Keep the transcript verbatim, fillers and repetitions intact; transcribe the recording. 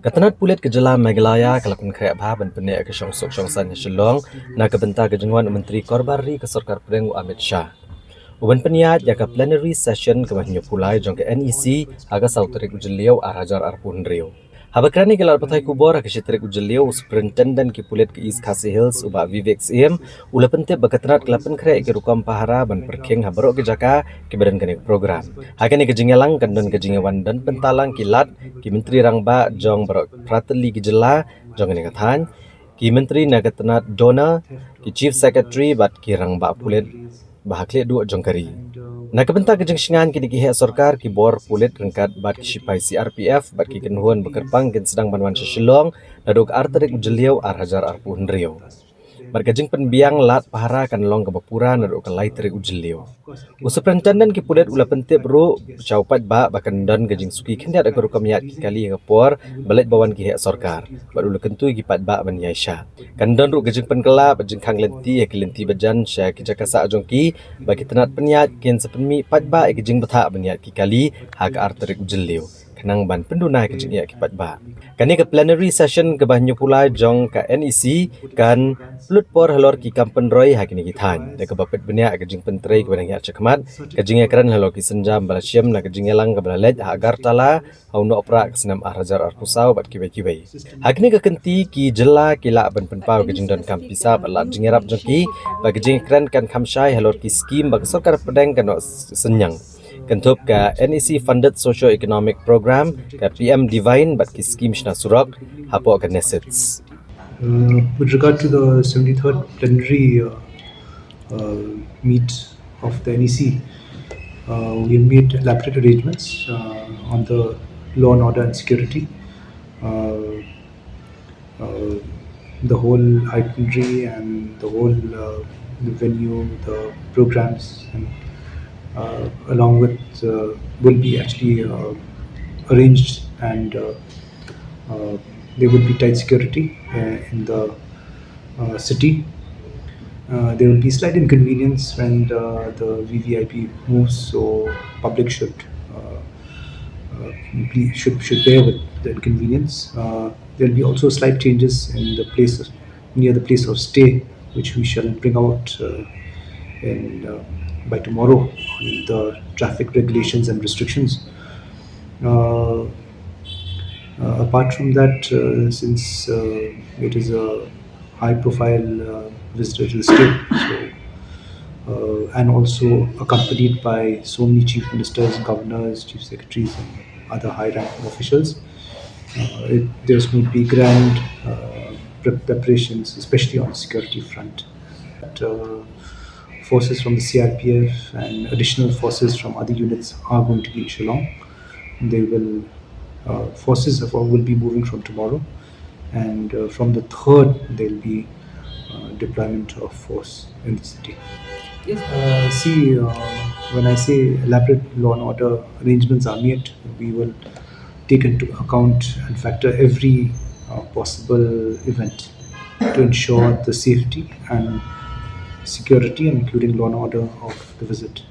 Ka tnat pulit ka jylla Meghalaya ka la pynkhreh bha ban pyneh ka shongsuk shongsaiñ ha Shillong na ka bynta ka jingwan u Myntri Korbar Ri ka Sorkar Pdeng u Amit Shah. U ban pynïaid ïa ka plenary session kaba hynñiewphew lai jong ka N E C ha ka saw tarik u Jylliew ar hajar arphew hynriew. Haba kren ïa ki lad pathai khubor ha ka shi tarik u Jylliew, u Superintendent ki pulit ka East Khasi Hills u Bah Vivek Syiem u la pyntip ba ka tnat ka la pynkhreh ïa ki rukom pahara ban pyrkhing ha baroh ki jaka kiba don kane ka program. Ha kane ka jingïalang kan don ka jingïawan don bynta lang ki lad, ki Myntri Rangbah jong baroh phra tylli ki jylla jong kane ka thaiñ, ki Myntri na ka tnat DoNER, ki Chief Secretary bad ki rangbah pulit ba ha khlieh duh jong ka ri. Na ka bynta ka jingshngaiñ, kine ki heh sorkar, ki bor pulit ryngkat bad ki shipai C R P F bad ki kynhun ba kyrpang kin sdang ban wan sha Shillong naduh ka ar tarik u Jylliew ar hajar arphew hynriew. Bad ka jingpynbiang lad pahara kan long kaba pura naduh ka lai tarik u Jylliew. U Superintendent ki pulit u la pyntip ruh sha u paidbah ba kan don ka jingsuki khyndiat ha ka rukom ïaid ki kali ha ka por ba leit ba wan ki heh sorkar, bad u la kyntu ïa ki paidbah ban ïaishah. Kan don ruh ka jingpynkylla bad jingkhang lynti ha ki lynti ba jan sha ki jaka sah jong ki, ba ki tnat pynïaid kin sa pynmih paidbah ïa ki jingbthah ban ïaid ki kali ha ka ar tarik u Jylliew, khnang ban pynduna ïa ki jingeh ki paidbah. Kane ka plenary session kaba hynñiewphew lai jong ka N E C kan pynlut por halor ki kam pynroi ha kine ki thaiñ, da kaba peit bniah ka jingpyntrei kaba dang ïaid shakhmat, ka jingïakren halor ki sienjam ba la shim na ka jingïalang kaba la leit ha Agartala ha u Nohprah ka snem ar hajar arphew saw bad kiwei kiwei. Ha kine ki kynti, ki jylla ki lah ban pynpaw ka jingdonkam pisa bad lad jingïarap jong ki, bad ka jingïakren kan kham shai halor ki skim ba ka Sorkar Pdeng kan noh synñiang, kynthup ka N E C funded socio-economic program, ka P M DIVINE bad ki skim shna surok hapoh ka NESIDS. Uh, with regard to the seventy-third plenary uh, uh, meet of the N E C, uh, we made elaborate arrangements uh, on the law and order and security. Uh, uh, the whole itinerary and the whole uh, the venue, the programs, and uh, along with uh, will be actually uh, arranged, and uh, uh, there would be tight security uh, in the uh, city. Uh, there will be slight inconvenience when the, the V V I P moves, so public should uh, uh, be, should should bear with the inconvenience. Uh, there will be also slight changes in the place near the place of stay, which we shall bring out uh, in uh, by tomorrow on the traffic regulations and restrictions. Uh, uh, apart from that, uh, since uh, it is a high-profile uh, visitor to the state, so uh, and also accompanied by so many chief ministers, governors, chief secretaries, and other high-ranking officials. Uh, it, there's going to be grand uh, pre- preparations, especially on the security front. That, uh, forces from the C R P F and additional forces from other units are going to be in Shillong. They will uh, forces of, will be moving from tomorrow, and uh, from the third there'll be uh, deployment of force in the city. Yes. Uh, see, uh, when I say elaborate law and order arrangements are made, we will take into account and factor every uh, possible event to ensure the safety and security, including law and order of the visit.